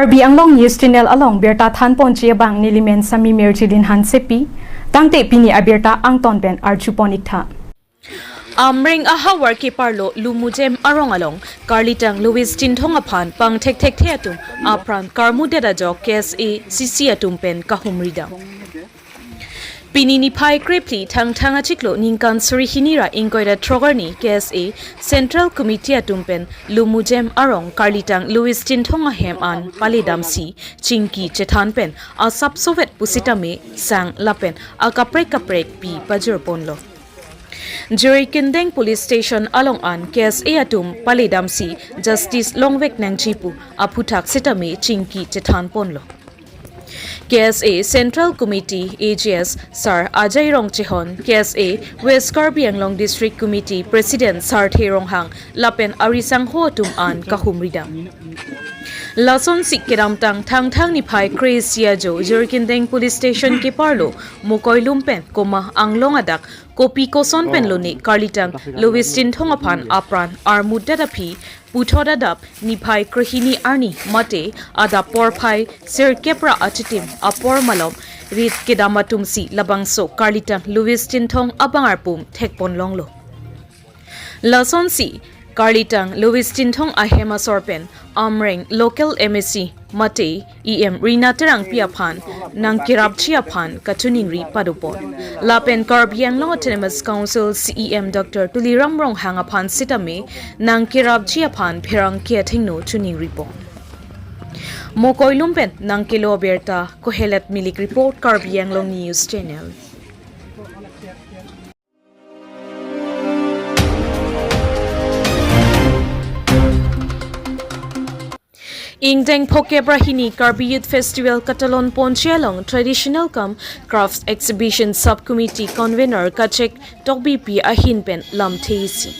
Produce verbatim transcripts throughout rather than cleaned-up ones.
Karbi Anglong News Channel along birta thanponji abang nelimen Sami Mirjilin Hansepi, tangte pini abirta angton pen arjupon iktha. Amreng ahavar keparlo Lumujem arong along karlitang Louis Chinthong aphan pangthekthekthe atum apran karmudet ajok K S A C C atum pen kahumridam. Pini niphai krephli Thangthang achiklo ningkan suri hini ra ingkoi ra throk arni K S A Central Committee atum pen Lumujem arong karlitang Louis Chinthong ahem an paledamsi chingki chethan pen asapsovet pusitame sang lapen akaprek kaprek pi pajirponlo. Jirikindeng Police Station along an K S A atum paledamsi justice longvek nangji pu aphuthak sitame chingki chethanponlo. K S A Central Committee A G S Sir Ajay Rongchehon, K S A West Karbi Anglong District Committee President Sarthe Ronghang lapen arisangho atum an kahumridam. Lasonsi kedamtang Thangthang niphai kre-isi ajo Jirikindeng Police Station keparlo Mokoilum pen Koma Anglong adak kopi koson pen lone karlitang Louis Chinthong aphan apran armudet aphi puthot adap niphai krehini arni mate adap porphai sirkep ra achitim apor malom rit kedam atumsi labangso karlitang Louis Chinthong abang arpum thekponlonglo. Lasonsi karlitang Louis Chinthong ahem asor pen Amreng local M A C mate E M Rina Terangpi aphan nangkerapji aphan kachiningri padopon. Lapen Karbi Anglong Autonomous Council C E M Doctor Tuliram Ronghang aphan sitame nangkerapji aphan pherangke athengno chiningripon. Mokoilum pen nangkelo abirta Kohelet Milik report, Karbi Anglong News Channel. Ingdeng phokep ra hini Karbi Youth Festival katalonponji along Traditional cum Crafts Exhibition Sub Committee Convener Kachek Tokbipi ahin pen lamthe isi.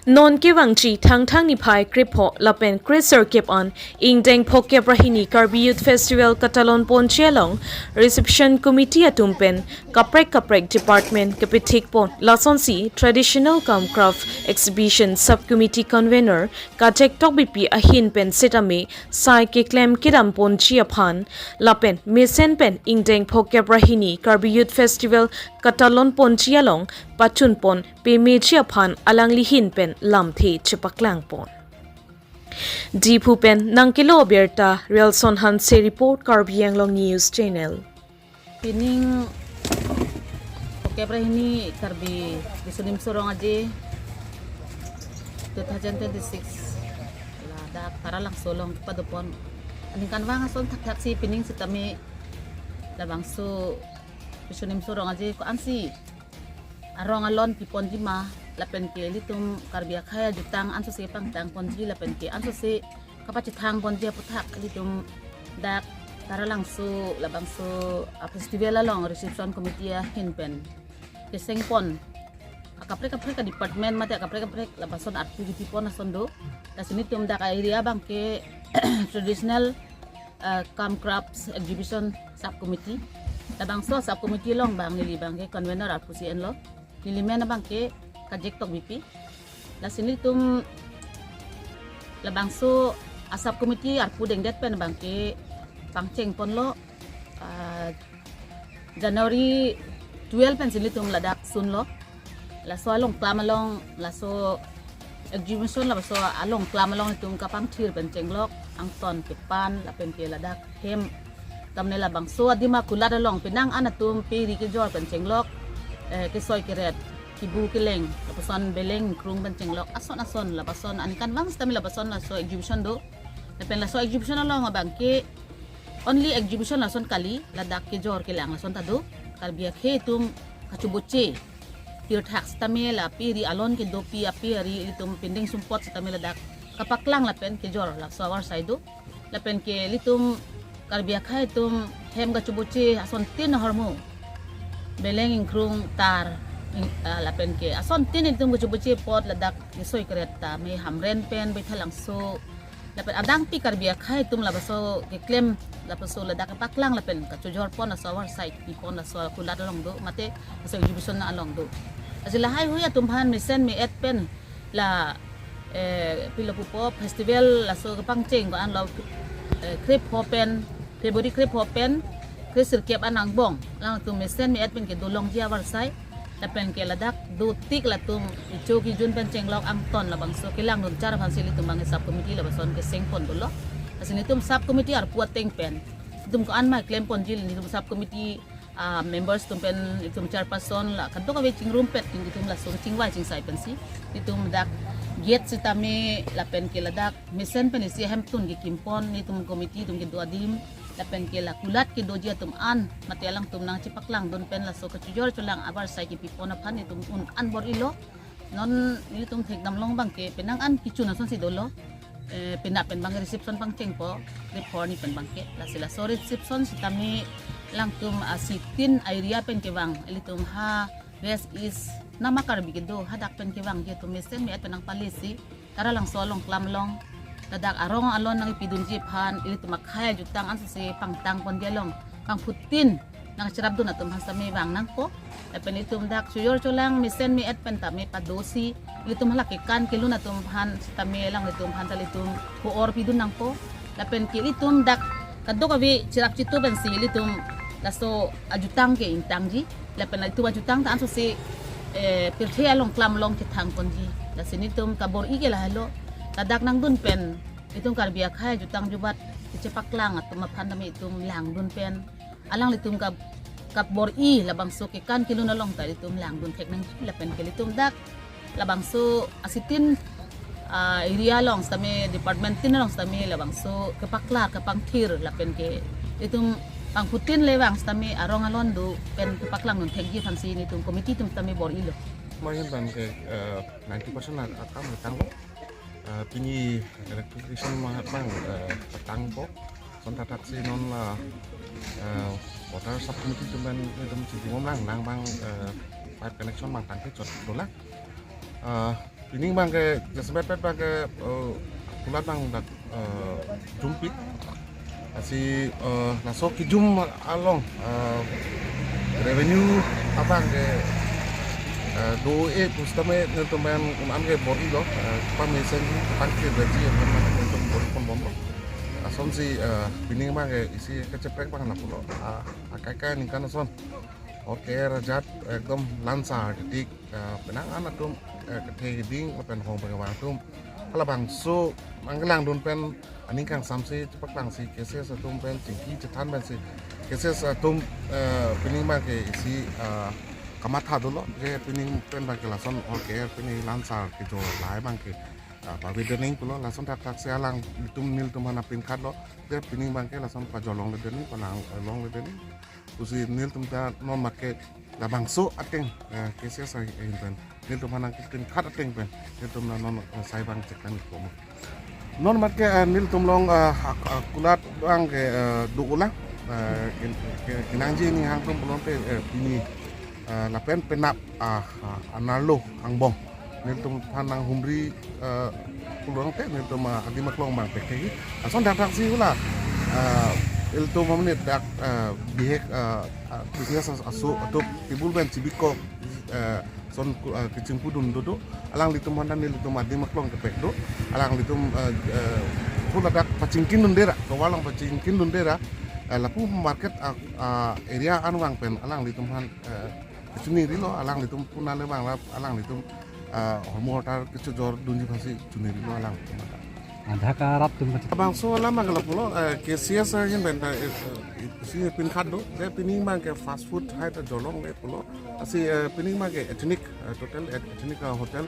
Non kevangji Thangthang niphai krepho lapen kresirkep an ingdeng phokep ra hini Karbi Youth Festival katalonponji along Reception Committee atum pen kaprek kaprek department kepithikpon. Lasonsi Traditional cum Craft Exhibition Sub Committee Convener Kachek Tokbipi ahin pen sitame sai keklem kedamponji aphan lapen mesen pen ingdeng phokep ra hini Karbi Youth Festival katalonponji along pachunpon pemeji aphan alangli ahin pen lamthe chepaklangpon. Diphu pen nangkelo abirta Relson Hanse report, Karbi Anglong News Channel. Pining phokep ra hini Karbi Riso Nimso Rong Aje two thousand twenty-six ladak Taralangso along kepadopon aningkanvang ason thakthaksi pining sitame labangso Riso Nimso Rong Aje ko-ansi arong alon piponji ma lapen ke ilitum Karbi akhei ajutang ansose pangtangponji lapen ke ansose kapachethangponji aputhak ilitum dak Taralangso labangso a festival along reception committee ahin pen kesengpon akaprek kaprek a department mate akaprek kaprek lapuson arpu kipipon ason do. Lasi nelitum dak a area abang ke traditional uh, cum crafts exhibition sub committee. Labangso sub committee along abang neli abang ke convener arpu si enlo. Neli men abang ke Kachek Tokbipi. Lasi nelitum labangso a sub committee arpu dengdet pen abang ke pangchengponlo, uh, January twelve pensi nelitum ladak sunlo. Laso along klam along, laso exhibition laso along klam along itum kapangthir pen chenglok, angton kepan lapen ke ladak hem. Tamne labangso adim akulat along penang an atum pe ri kejor pen chenglok, eh, kesoi keret, kibu keleng, lapuson beleng krung pen chenglok, ason ason lapuson aningkanvang sitame lapuson laso exhibition do. Lapen laso exhibition along abang ke only exhibition lason kali, ladak kejor kelang lason ta do. Karbi akhei atum kachoboche tirthak sitame la pe ri alon kedopi ape ari itum pindeng sumpot sitame ladak kapaklang lapen kejor laso awar sai do. Lapen ke ilitum Karbi akhei atum hem kachoboche asontin ahormu beleng ingkrung tar ing-, ah, lapen ke asontin itum kachoboche apot ladak kesoi keret tame Hamren pen Baithalangso lapen adangpi Karbi akhei atum lapuson keklem lapuson ladak kepaklang lapen kachojorpon laso awar sai kipon laso kulat along do mate laso exhibition along do. Lasi lahaihui atum aphan mesen me-et pen la eh, pilo pupo festival laso kepangcheng ko-an lo, eh, krepho pen, February krepho pen kresirkep an angbong alangtum mesen me-et pen kedolongji avarsai, lapen ke ladak dotik latum icho kijun pen chenglok angton labangso kelangdun char aphansi ilitum bang sub committee lapuson keseng pon dolo. Lasi nelitum sub committee arpu ateng pen itum ko-an mai klem ponji, nelitum sub committee, ah, members atum pen itum chairperson la kadokave chingrumpet ilitum laso chingvai chingsai pensi itum dak gate sitame lapen ke ladak mesen pen isi ahemtun kekim pon, nelitum committee atum kedo adim lapen ke la kulat kedoji atum an mate alangtum nangchepaklangdun pen laso kachojor cholang avarsai kepi pon aphan itum un-an bor-ilo. Non nelitum thekdam long abang ke penang an kechun asonsi dolo. Eh, penap pen abang reception pangchengpo, krepho arni pen abang ke. Lasi laso reception sitame alangtum asitin area pen kevang, ilitum ha West East Nama Karbi kedo hadak pen kevangji atum mesen me-et pen nangpalesi Taralangso along klam along, ladak arong alon nangpidunji aphan ilitum akhei ajutang ansose pangtang ponji along pangphutin nangcherapdun atum aphan sitame vang nangpo. Lapen itum dak chojor cholang mesen me-et pen tame padosi ilitum hala kekan kelun atum aphan sitame alanglitum aphan ta ilitum ko-or pidun nangpo. Lapen ke ilitum dak kadokave cherap chitu pensi ilitum laso ajutang ke ingtangji. Lapen ilitum ajutang ta ansose, eh, pirthe along klam along kethang ponji. Lasi nelitum kabor-i ke lahelo, ladak nangdun pen itum Karbi akhei ajutang jubat kechepaklang atum aphan tame itum langdun pen alanglitum kab-, kabor-i labangso kekan kelun along ta itum langdun thek nangji. Lapen ke ilitum dak labangso asitin, ah, area along sitame, department tin along sitame labangso kepaklar kepangthir lapen ke itum pangphutin le vang sitame arong alon do pen kepaklangdun thekji aphansi nelitum committee atum sitame bor-ilo. Mahin pen ke, eh, ninety percent a-, akam tanglo. Eh, pini electrification ma-, abang, eh, tangpo. Lason thakthaksi non la, eh, water sub committee atum pen itum chingki bomlang, nang abang, eh, pipe connection abang tangte chot dolang. Eh, pining abang ke, jasemet pet abang ke, eh, kulat abang dak, eh, jumpi. Lasi, eh, laso kijum along, eh, revenue abang ke, eh, do-e pu sitame nelitum pen un-an ke bor-ilo, eh, pamesen ji, pangkir gaji, nelitum bor-i ponbomlo. Lasonsi, eh, pining abang ke isi kacheprek abang lapulo. Ah, akai kai ningkan ason. Hor ke-er ajat ekdom lansar titik, eh, penang an atum, eh, kethe keding lapen hong pengwang atum. Halabangso nangkelangdun pen aning kangsamsi chepaklangsi KCS atum pen chingki chethan pensi KCS atum, eh, pining abang ke isi, eh, kamatha dolo, je pining pen abang ke lason hor ke-er pining lansar kejor lahai abang ke, eh, pavedening pulo, lason thakthaksi alanglitum nelitum aphan pinkhatlo, je pining abang ke lason pajor longle dening, palang, eh, longle dening. Pusi nelitum ta non make labangso ateng, eh, KCS ahin pen nelitum aphan nangkepinkhat ateng pen nelitum la non, eh, sai abang chekang komo. Non make, eh, nelitum along, eh, ak-, ak-, kulat abang ke, eh, do-olang, eh, kin-, kin-, kenangji aning hang atum pulote, eh, pini, eh, lapen penap, ah, ah, anerlo angbong nelitum aphan nanghumri, eh, pulote nelitum, eh, adim aklong abang pekthekji. Lason thakthaksi hala, eh, ilitum amonit dak, eh, bihek, eh, eh, business as-, aso atum table pen chibikok, eh, son ku-, eh, kechingpudun dodo. Alanglitum aphan nelitum adim aklong kepek do. Alanglitum, eh, eh, hala dak pachingkindunde ra, tovar along pachingkindunde ra, eh, lapu market, ah, ah, area anvang pen alanglitum aphan, eh, chunirilo, alanglitum puna le abang la alanglitum, ah, hormu hortar kechojordunji aphansi chunirilo alanglitum. Adhaka rat atum kachek. Labangso alam abang ke lapulo, eh, KCS ahin pen ta, eh, eh, isi pinkhat do, je pining abang ke fast food hai ta jor longle pulo. Lasi, eh, pining abang ke ethnic, eh, total et-, ethnic, eh, hotel,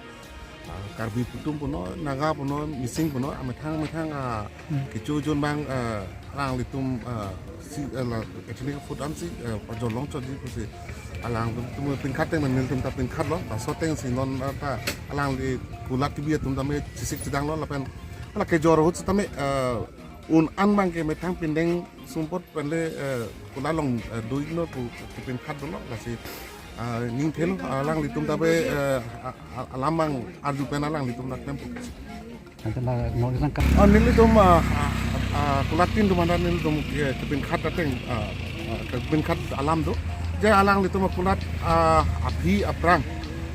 ah, Karbi atum punon, Naga punon, Mising punon, amethang amethang, ah, Hmm. kecho jun abang, eh, alanglitum, eh, si, eh, la ethnic food ansi, eh, pajor longchotji pusi alangtum pinkhat ateng nelitum ta pinkhatlo, laso atengsi non, eh, ta alangli kulat kebi atum tame chesik chedanglo lapen hala kejor ahut sitame, eh, un-an abang ke methang pindeng sumpot pen le, eh, kulat along, eh, do-iknon pu kepinkhat dolo, lasi, ah, ning thelo alanglitum ta be, eh, a-, a-, alam abang arju pen alanglitum ta klem pu. Ante la nong isang ka- Oh, nelitum, ah, ah, ah, kulat tin atum aphan nelitum ke, kepinkhat ateng, ah, ah, kepinkhat alam do. Je alanglitum kulat, ah, aphi aphrang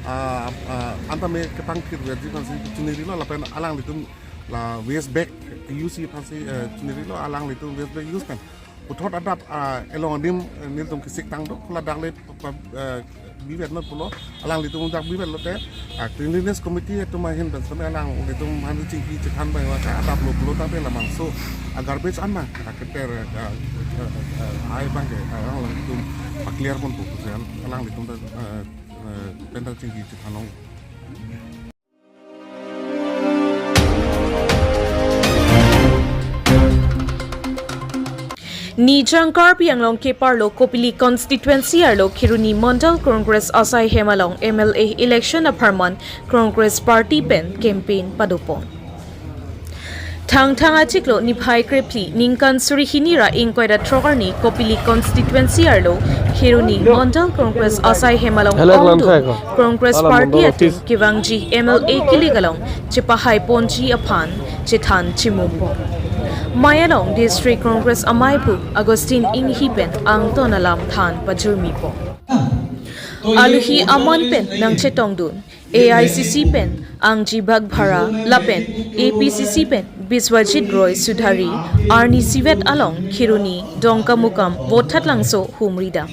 Ah, ah, anta me kepangthir verji aphansi chiningrilo lapen alanglitum la waste bag use aphansi, eh, chiningrilo, alanglitum waste bag use pen puthot adap, ah, along adim, eh, nelitum kesik tangdok, ladak le pa, pa, eh, bivet not pulo, alanglitum dak bivet lote, ah, cleanliness committee atum ahin pen sami alanglitum aphan chingki chephan bai wa ka adap lo pulo tangte labangso, ah, garbage an ma, ah, keter, ah, ah, ah, ai abang ke, ah, alanglitum pa-clear ponpo pusi alanglitum ta, eh, eh, pen ta chingki chephan long. Nijang Karbi Anglong keparlo Kopili constituency arlo Kheroni Mandal Congress asai hem along M L A election apharman Congress party pen campaign padopon. Thangthang achiklo niphai krephli ningkan suri hini ra ingkoi ra throk arni Kopili constituency arlo Kheroni Mandal Congress asai hem along Hello, ongdung Lamsai ko. Congress Alam party Mandal atum office. Kevangji M L A kilik along chepahai ponji aphan chethan chimumpo. Mai along District Congress amaipu Augustine Inghi pen angton alam than pajirmipo. Aluhi aman pen nangchetongdun A I C C pen Angji Bagbhara lapen A P C C pen Biswajit Roy Sudhari arni isivet along Kheroni Dongkamukam Vothatlangso humridam.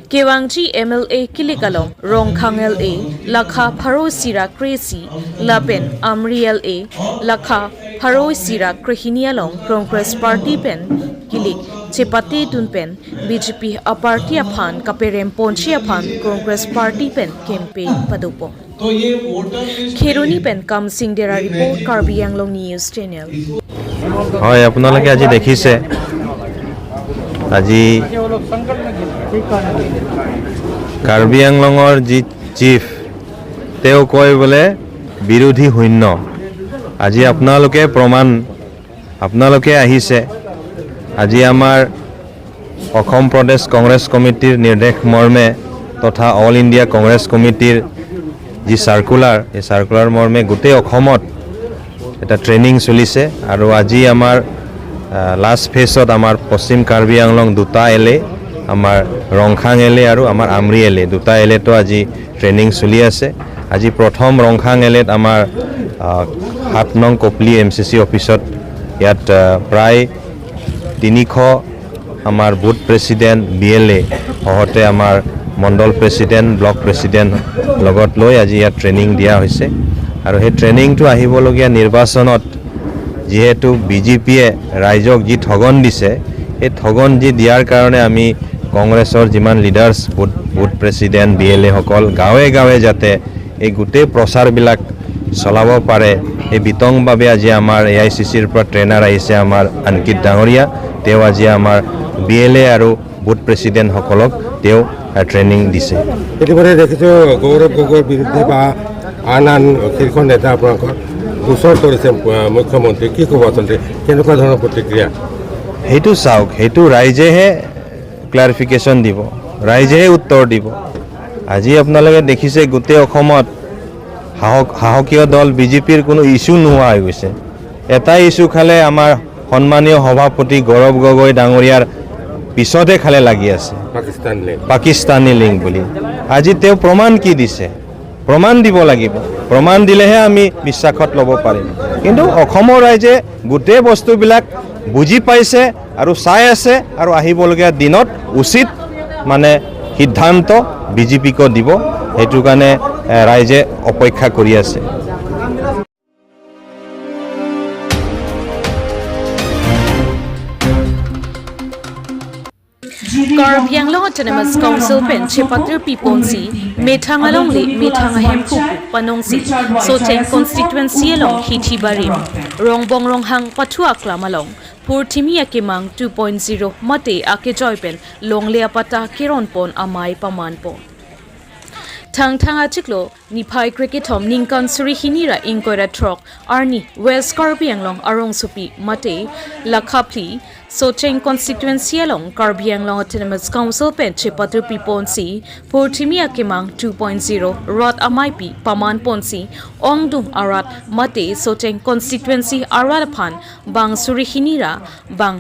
Kevangji M L A kilik along Rongkhang L A lakha pharo isi ra kre-isi lapen Amri L A lakha pharo isi ra krehini along Congress party pen kilik chepatedun pen B J P aparty aphan kaperem ponji aphan Congress party pen campaign padopon. Kheroni pen Kamsing Dera report, Karbi Anglong News Channel. হয়, আপোনালোকে আজি দেখিছে, আজি কাৰ্বি আংলঙৰ যি চিফ, তেওঁ কয় বোলে বিৰোধী শূন্য। আজি আপোনালোকে প্ৰমাণ, আপোনালোকে আহিছে। আজি আমাৰ অসম প্ৰদেশ কংগ্ৰেছ কমিটিৰ নিৰ্দেশ মৰ্মে তথা অল ইণ্ডিয়া কংগ্ৰেছ কমিটিৰ যি চাৰ্কুলাৰ, এই চাৰ্কুলাৰ মৰ্মে গোটেই অসমত এটা ট্ৰেইনিং চলিছে। আৰু আজি আমাৰ, আহ, লাষ্ট ফেজত আমাৰ পশ্চিম কাৰ্বি আংলং দুটা এল এ, আমাৰ ৰংখাং এল এ আৰু আমাৰ আমৰি এল এ, দুটা এল এটো আজি ট্ৰেইনিং চলি আছে। আজি প্ৰথম ৰংখাং এল এত আমাৰ, আহ, সাত নং কপলি এম চি চি অফিচত ইয়াত, আহ, প্ৰায় তিনিশ আমাৰ বুথ প্ৰেচিডেণ্ট, বি এল এ সহতে আমাৰ মণ্ডল প্ৰেচিডেণ্ট, ব্লক প্ৰেচিডেণ্ট লগত লৈ আজি ইয়াত ট্ৰেইনিং দিয়া হৈছে। আৰু সেই ট্ৰেইনিংটো আহিবলগীয়া নিৰ্বাচনত যিহেতু বি জে পিয়ে ৰাইজক যি ঠগন দিছে, সেই ঠগন যি দিয়াৰ কাৰণে আমি কংগ্ৰেছৰ যিমান leaders, booth, booth president, B L এসকল গাঁৱে গাঁৱে যাতে এই গোটেই প্ৰচাৰবিলাক চলাব পাৰে, এই বিতংভাৱে আজি আমাৰ এ আই চি চিৰ পৰা ট্ৰেইনাৰ আহিছে আমাৰ আংকিত ডাঙৰীয়া, তেওঁ আজি আমাৰ বি এল এ আৰু বুথ প্ৰেচিডেণ্টসকলক তেওঁ, আহ, ট্ৰেইনিং দিছে। ইতিমধ্যে দেখিছো গৌৰৱ গগৈৰ বিৰুদ্ধে বা আন আন শীৰ্ষ নেতা আপোনালোকৰ গোচৰ তৰিছে, আহ, মুখ্যমন্ত্ৰী। কি ক'ব আচলতে, কেনেকুৱা ধৰণৰ প্ৰতিক্ৰিয়া? সেইটো চাওক, সেইটো ৰাইজেহে ক্লাৰিফিকেশ্যন দিব, ৰাইজেহে উত্তৰ দিব। আজি আপোনালোকে দেখিছে গোটেই অসমত সাহস, শাসকীয় দল বি জে পিৰ কোনো ইছ্যু নোহোৱা হৈ গৈছে। এটা ইছ্যু খালে আমাৰ সন্মানীয় সভাপতি গৌৰৱ গগৈ ডাঙৰীয়াৰ পিছতে খালে লাগি আছে, পাকিস্তান লিংক। পাকিস্তানী লিংক বুলি। আজি তেওঁ প্ৰমাণ কি দিছে? প্ৰমাণ দিব লাগিব। প্ৰমাণ দিলেহে আমি বিশ্বাসত ল'ব পাৰিম। কিন্তু অসমৰ ৰাইজে গোটেই বস্তুবিলাক বুজি পাইছে আৰু চাই আছে আৰু আহিবলগীয়া দিনত উচিত মানে সিদ্ধান্ত বি জে পিকো দিব। সেইটো কাৰণে, এ, ৰাইজে অপেক্ষা কৰি আছে। Karbi Anglong Autonomous Council pen chepatir piponsi methang alongle methang ahemphu panongsi Socheng constituency along hithi barim Rongbong Ronghang pathu aklam along Purthimi Akemang two point zero mate akejoi pen longle apatta keronpon amei pamanpon. Thangthang achiklo niphai krekethom ningkan suri hini ra ingkoi ra throk arni West Karbi Anglong arongsopi mate lakha phli Socheng constituency along Karbi Anglong Autonomous Council pen chepatir piponsi Purthimi Akemang two point zero rat ameipi pamanponsi ongdung arat mate Socheng constituency arat aphan bang suri hini ra bang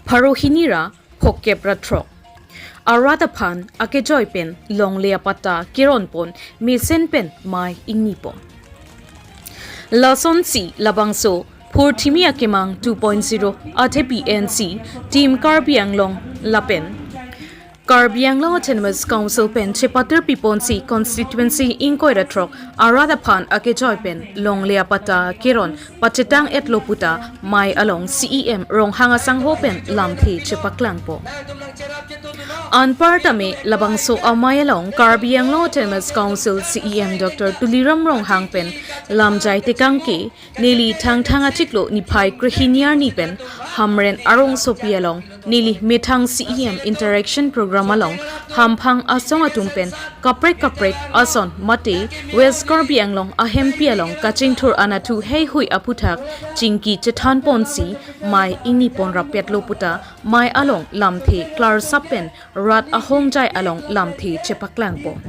pharo hini ra phokep ra throk. arat aphan akejoi pen longle apatta keron pon mesen pen mei ingni pon. Lasonsi labangso Purthimi Akemang two point zero athepi N C Team Karbi Anglong lapen Karbi Anglong Autonomous Council pen chepatir piponsi constituency ingkoi ra throk arat aphan akejoi pen longle apatta keron pachetang etlo puta mei along C E M Ronghang asangho pen lamthe chepaklangpo. Anparta me labangso amei along Karbi Anglong Autonomous Council C E M Doctor Tuliram Ronghang pen lamjai tekang ke neli Thangthang achiklo niphai krehini arni pen Hamren arongsopi along neli methang C E M interaction program along hamphang asong atum pen kaprek kaprek ason mate West Karbi Anglong ahempi along kachingthur anatthu heihui aphuthak chingki chethan ponsi mei ingni pon rapetlo puta mei along lamthe klarsap pen rat ahongjai along lamthe chepaklangpo.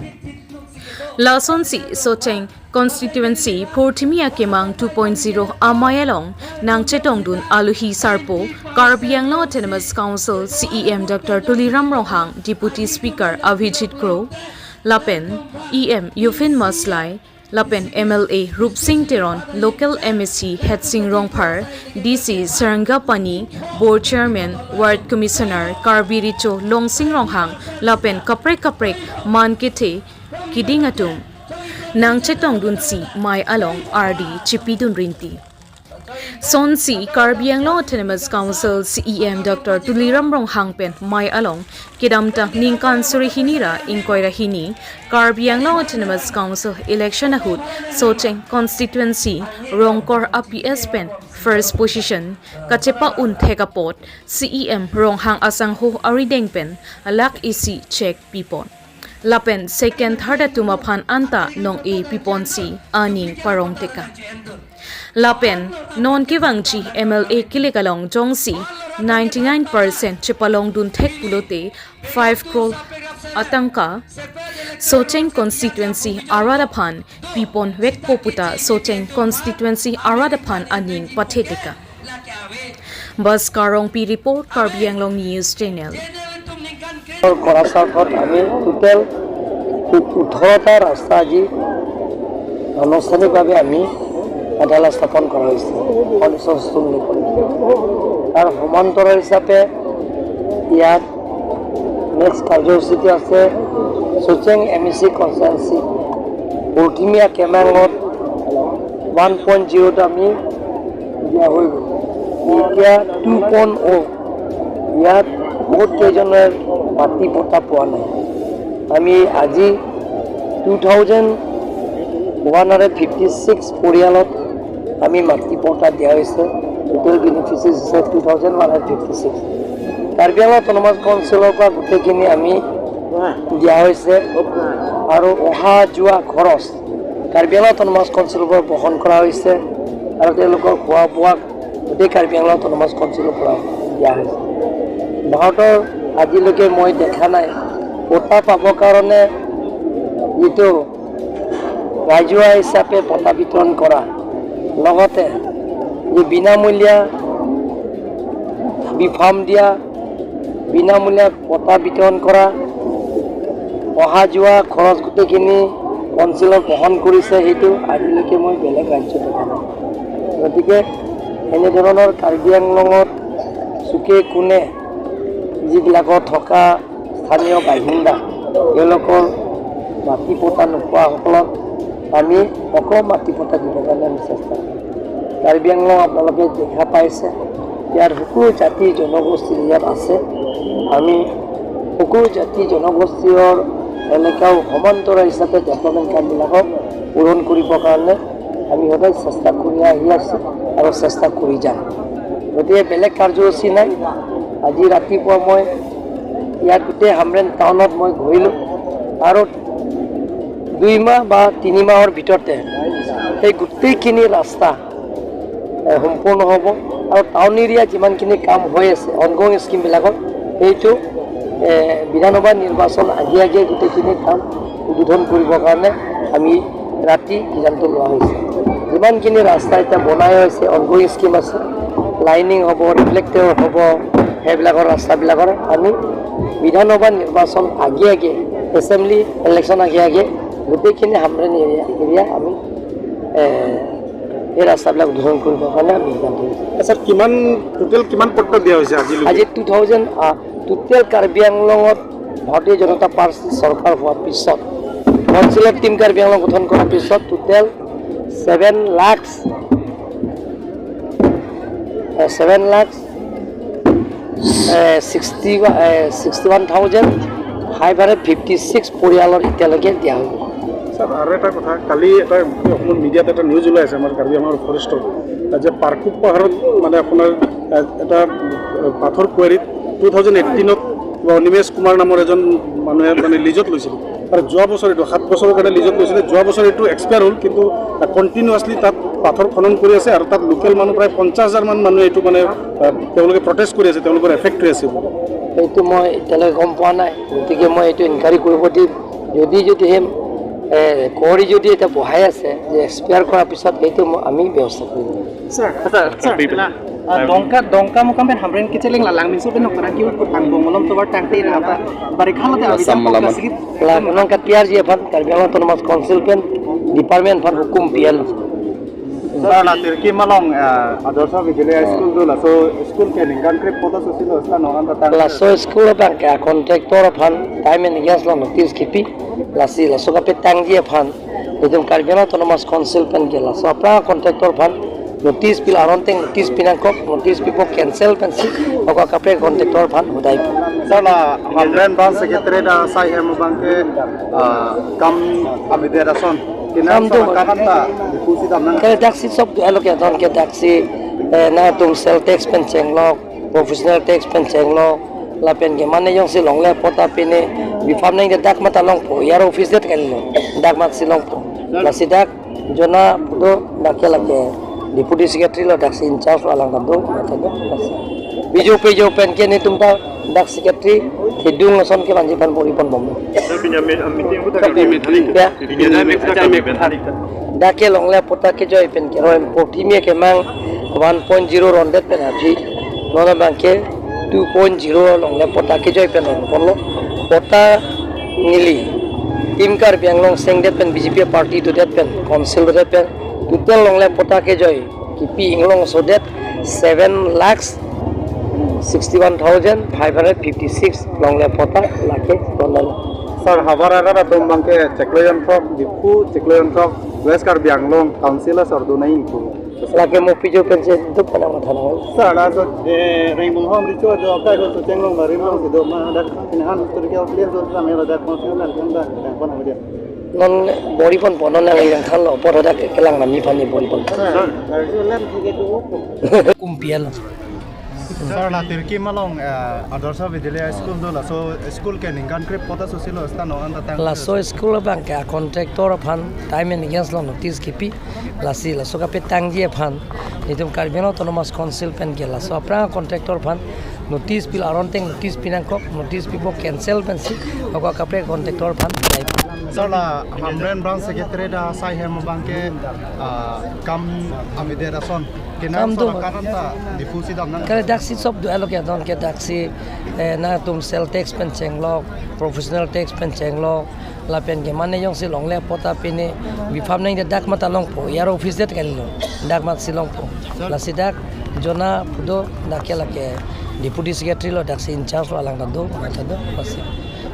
Lasonsi Socheng Constituency Purthimi Akemang two point zero amei along nangchetongdun aluhi sarpo Karbi Anglong Autonomous Council C E M Doctor Tuliram Ronghang, Deputy Speaker Abhijit Kro, lapen E M Yufin Maslai, lapen M L A Rupsing Teron, Local M A C Hetsing Rongphar, D C Sarangapani, Board Chairman, Ward Commissioner Karbi Recho Longsing Ronghang, lapen kaprek kaprek man kethe keding atum nangchetongdunsi mei along ardi chepidun rinti. Sonsi Karbi Anglong Autonomous Council C E M Doctor Tuliram Ronghang pen mei along kedamtang ningkan suri hini ra ingkoi ra hini Karbi Anglong Autonomous Council election ahut Socheng constituency Rongkor a P S pen first position kachepa-un thek apot C E M Ronghang asangho arideng pen lakh isi cheque pipon. Lapen second third atum aphan anta nong-e piponsi aning parong teka. Lapen non kevangji M L A kilik along jongsi ninety nine percent chepalongdun thek pulote five crore atangka Socheng constituency arat aphan pipon vekpo puta Socheng constituency arat aphan aning pathe teka. Bhaskar Rongpi report, Karbi Anglong News Channel. করাচাউথত আমি টোটেল ওঠৰটা ৰাস্তা আজি আনুষ্ঠানিকভাৱে আমি আধালা স্থাপন কৰা হৈছে। ফাউণ্ডেশ্যন ষ্টোন লেপন। তাৰ সমান্তৰাল হিচাপে ইয়াত নেক্সট কাৰ্যসূচীটো আছে চচেং এম ই চি কনষ্টিটুৱেঞ্চি পৰথিমীয়া কেমাঙত ওৱান পইণ্ট জিৰ'ত আমি দিয়া হৈ গ'ল। এতিয়া টু পইণ্ট অ' ইয়াত বহুত কেইজনে মাটি পট্টা পোৱা নাই। আমি আজি two thousand one hundred fifty six পৰিয়ালত আমি মাটি পট্টা দিয়া হৈছে। টোটেল বেনিফিচিয়াৰী হৈছে two thousand one hundred fifty six. Karbi Anglong autonomous কাউন্সিলৰ পৰা গোটেইখিনি আমি দিয়া হৈছে আৰু অহা যোৱা খৰচ কাৰ্বি আংলং অট'নমাছ কাউন্সিলৰ পৰা বহন কৰা হৈছে আৰু তেওঁলোকৰ খোৱা বোৱা গোটেই কাৰ্বি আংলং অট'নমাছ কাউন্সিলৰ পৰা দিয়া হৈছে। ভাৰতৰ আজিলৈকে মই দেখা নাই পট্টা পাবৰ কাৰণে যিটো ৰাজহুৱা হিচাপে পট্টা বিতৰণ কৰা, লগতে এই বিনামূলীয়া বি ফাৰ্ম দিয়া, বিনামূলীয়া পট্টা বিতৰণ কৰা, অহা যোৱা খৰচ গোটেইখিনি কাউন্সিলৰ বহন কৰিছে, সেইটো আজিলৈকে মই বেলেগ ৰাজ্যত দেখা নাই। গতিকে এনেধৰণৰ কাৰ্বি আংলঙত চুকে কোণে যিবিলাকৰ থকা স্থানীয় বাসিন্দা, তেওঁলোকৰ মাটি পট্টা নোপোৱাসকলক আমি সকলো মাটি পট্টা দিবৰ কাৰণে আমি চেষ্টা কৰিম। কাৰ্বি আংলং আপোনালোকে দেখা পাইছে, ইয়াত সকলো জাতি জনগোষ্ঠী ইয়াত আছে। আমি সকলো জাতি জনগোষ্ঠীৰ এলেকাও সমান্তৰাল হিচাপে ডেভেলপমেণ্ট কামবিলাকক পূৰণ কৰিবৰ কাৰণে আমি সদায় চেষ্টা কৰি আহি আছোঁ আৰু চেষ্টা কৰি যাম। গতিকে বেলেগ কাৰ্যসূচী নাই। আজি ৰাতিপুৱা মই ইয়াত গোটেই হামৰেণ টাউনত মই ঘূৰিলোঁ আৰু দুই মাহ বা তিনি মাহৰ ভিতৰতে সেই গোটেইখিনি ৰাস্তা এ, সম্পূৰ্ণ হ'ব। আৰু টাউন এৰিয়া যিমানখিনি কাম হৈ আছে অনগয়িং স্কিমবিলাকত, সেইটো এ, বিধানসভা নিৰ্বাচন আগে আগে গোটেইখিনি কাম উদ্বোধন কৰিবৰ কাৰণে আমি ৰাতি সিদ্ধান্ত লোৱা হৈছে। যিমানখিনি ৰাস্তা এতিয়া বনাই হৈছে, অনগয়িং স্কিম আছে, লাইনিং হ'ব, ৰিফ্লেক্টৰ হ'ব, সেইবিলাকৰ, ৰাস্তাবিলাকৰ আমি বিধানসভা নিৰ্বাচন আগে আগে, এছেম্বলি ইলেকশ্যন আগে আগে গোটেইখিনি হামৰেণ এৰিয়া, এৰিয়া আমি, এ, এই ৰাস্তাবিলাক উদ্বোধন কৰিবৰ কাৰণে আমি সিদ্ধান্ত লৈছোঁ। ছাৰ, কিমান, টোটেল কিমান পট্টা দিয়া হৈছে আজিলৈকে? আজি টু থাউজেণ্ড, আ, টোটেল কাৰ্বি আংলঙত ভাৰতীয় জনতা পাৰ্টি চৰকাৰ হোৱাৰ পিছত, কাউন্সিলত টিম কাৰ্বি আংলং গঠন কৰাৰ পিছত total seven lakh, uh, seven lakh, uh, sixty, uh, sixty one thousand five hundred fifty six পৰিয়ালৰ এতিয়ালৈকে দিয়া হৈ গ'ল। ছাৰ, আৰু এটা কথা, কালি এটা অসমৰ মিডিয়াত এটা নিউজ ওলাই আছে, আমাৰ কাৰ্বি আংলঙৰ ফৰেষ্টৰ, যে পাৰকুপ পাহাৰত মানে আপোনাৰ, এ, এটা, এ, পাথৰ কুঁৱেৰীত টু থাউজেণ্ড এইটিনত কিবা অনিমেশ কুমাৰ নামৰ এজন মানুহে মানে লিজত লৈছিল। আৰু যোৱা বছৰ এইটো সাত বছৰৰ কাৰণে লিজত লৈছিলে, যোৱা বছৰ এইটো এক্সপায়াৰ হ'ল, কিন্তু কণ্টিনিউৱাছলি তাত পাথৰ খনন কৰি আছে আৰু তাত লোকেল মানুহ প্ৰায় পঞ্চাছ হাজাৰ মান মানুহে এইটো মানে, আহ, তেওঁলোকে প্ৰটেষ্ট কৰি আছে, তেওঁলোকৰ এফেক্ট হৈ আছে বুলি। এইটো মই এতিয়ালৈকে গম পোৱা নাই, গতিকে মই এইটো ইনকুৱাৰী কৰিব দিম। যদি, যদি সেই, এ, কুঁৱৰী যদি এতিয়া বহাই আছে যে এক্সপায়াৰ কৰাৰ পিছত সেইটো ম-, আমি ব্যৱস্থা কৰিম। Sir, sir, sir, na, ah, Dongka, Dongka Mukam pen Hamren kecheleng la Langminso pen nokara kiu kutang bongolom tobar tangte na apa, barikha lote abidang Sam malam. Pok la sigi. La nong ka T R G aphan, Karbi Anglong Autonomous Council pen, department aphan hukum P L. Sir, la Tirki malong, eh, Adarsh Vidyalaya School do, laso school ke ningkan krep pota sosilo, sila nongan tatang. Laso school abang ke contractor aphan time and against lo notice kipi, lasi laso kapetangji aphan, itum Karbi Anglong Autonomous Council pen ke laso aphrang contractor aphan notice pilo, aron ateng notice pinangkok, notice pipo cancel pensi, ako kaprek contractor aphan hudai. Sir, la Hamren branch secretary dak asai hem abang ke, ah, kam avedet ason. Kinam Kam do. Sala kanan ta dipusi dam nang. Kare daksi sob do aloke don ke daksi, eh, nangtum sales tax pen chenglok, professional tax pen chenglok, lapen ke mane jongsi longle pota pine bipam nangji dak mata longpo, E R O office det kalilo, dak matsi longpo. Lasi dak jona pudo dak ke lake deputy secretary lo, daksi in charge lo, alang ta do, mata do, lasi. Piju piju pen ke netum ta dak secretary thedung ason ke vanji aphan bor-i ponbom. Sir, pini ami, ami meeting ko ta kami meeting. Ya. Pini ami ko ta kami meeting. Dak ke longle pota kejoi pen ke roi porthimi kemang one point zero rondet pen aphi. Non abang ke two point zero longle pota kejoi pen ron ponlo. Pota neli Team Karbi Anglong sengdet pen B J P party dodet pen, council dodet pen, total longle pota kejoi kipi inglong sodet seven lakhs sixty one thousand five hundred fifty six longle pota lake rondet. Sir, havar arat atum abang ke chiklo jonthrok, Diphu chiklo jonthrok, West Karbi Anglong council asor do nangji pu. Lake mo piju pensi duk pen nangmatha nang. Sir, laso, eh, Ringbong Hom Richo do akai ho Socheng Rongbari Ringbong si do ma dak pini an historical place do kami ladak council kan kan dak kan pon dia. Non bor-i ponpo, non nangli nangthanlo, apor hadak kelang nami aphan ni bor-i ponpo. Sir, sir, sir. Kumpial. Sir, la Tirki malong, eh, Adarsh Vidyalaya School do, laso school ke ningkan krep pota sosilo, sila nongan tatang. Laso school abang ke contractor aphan time and against lo notice kipi, lasi laso kapetangji aphan, itum Karbi Anglong Autonomous Council pen ke laso aphrang contractor aphan notice pilo, aron ateng notice pinangkok, notice pipo cancel pensi, ako kaprek contractor aphan hudai. Sir, la Hamren branch secretary dak asai hem abang ke, ah, kam avedet ason. Kinam Kam do. Sala kanan ta dipusi dam nang. Kare daksi sob do aloke don ke daksi, eh, nangtum sales tax pen chenglok, professional tax pen chenglok, lapen ke mane jongsi longle pota pine bipam nangji dak mata longpo, E R O office det kalilo, dak matsi longpo. Lasi dak jona pudo dak ke lake deputy secretary lo, daksi in charge lo, alang ta do, mata do, lasi.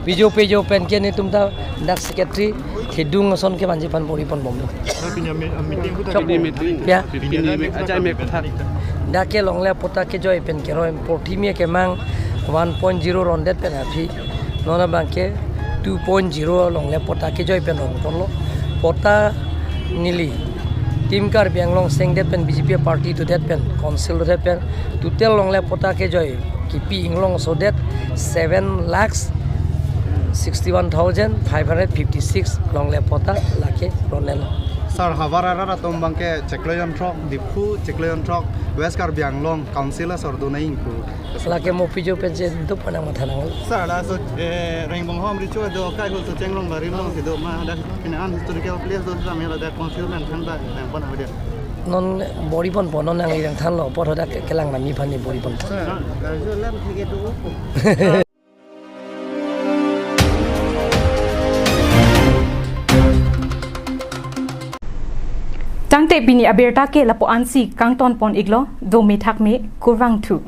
Piju piju pen ke netum ta dak secretary thedung ason ke vanji aphan bor-i ponbom. Sir, pini ami, ami meeting ko ta Chok. Kami meeting. Ya. Pini ami, acha ami kotha. Dak ke longle pota kejoi pen ke roi porthimi kemang one point zero rondet pen aphi. Non abang ke two point zero longle pota kejoi pen ron ponlo. Pota neli Team Karbi Anglong sengdet pen B J P party dodet pen, council dodet pen, total longle pota kejoi kipi inglong sodet seven lakhs sixty one thousand five hundred fifty six longle pota lake ronelo. Sir, havar arat atum abang ke chiklo jonthrok, Diphu chiklo jonthrok, West Karbi Anglong council asor do nangji pu. Lake mo piju pensi duk pen nangmatha nang. Sir, laso, eh, Ringbong Hom Richo do akai ho Socheng Rongbari Ringbong si do ma dak pini an historical place do, sila mela dak council kan kan dak kan pon avedet. Non bor-i ponpo, non nangli nangthanlo, apor hadak kelang nami aphan ne bor-i ponpo. Tangte pini abirta ke lapu-ansi kangton pon iklo, dome thakme, kurvangthu.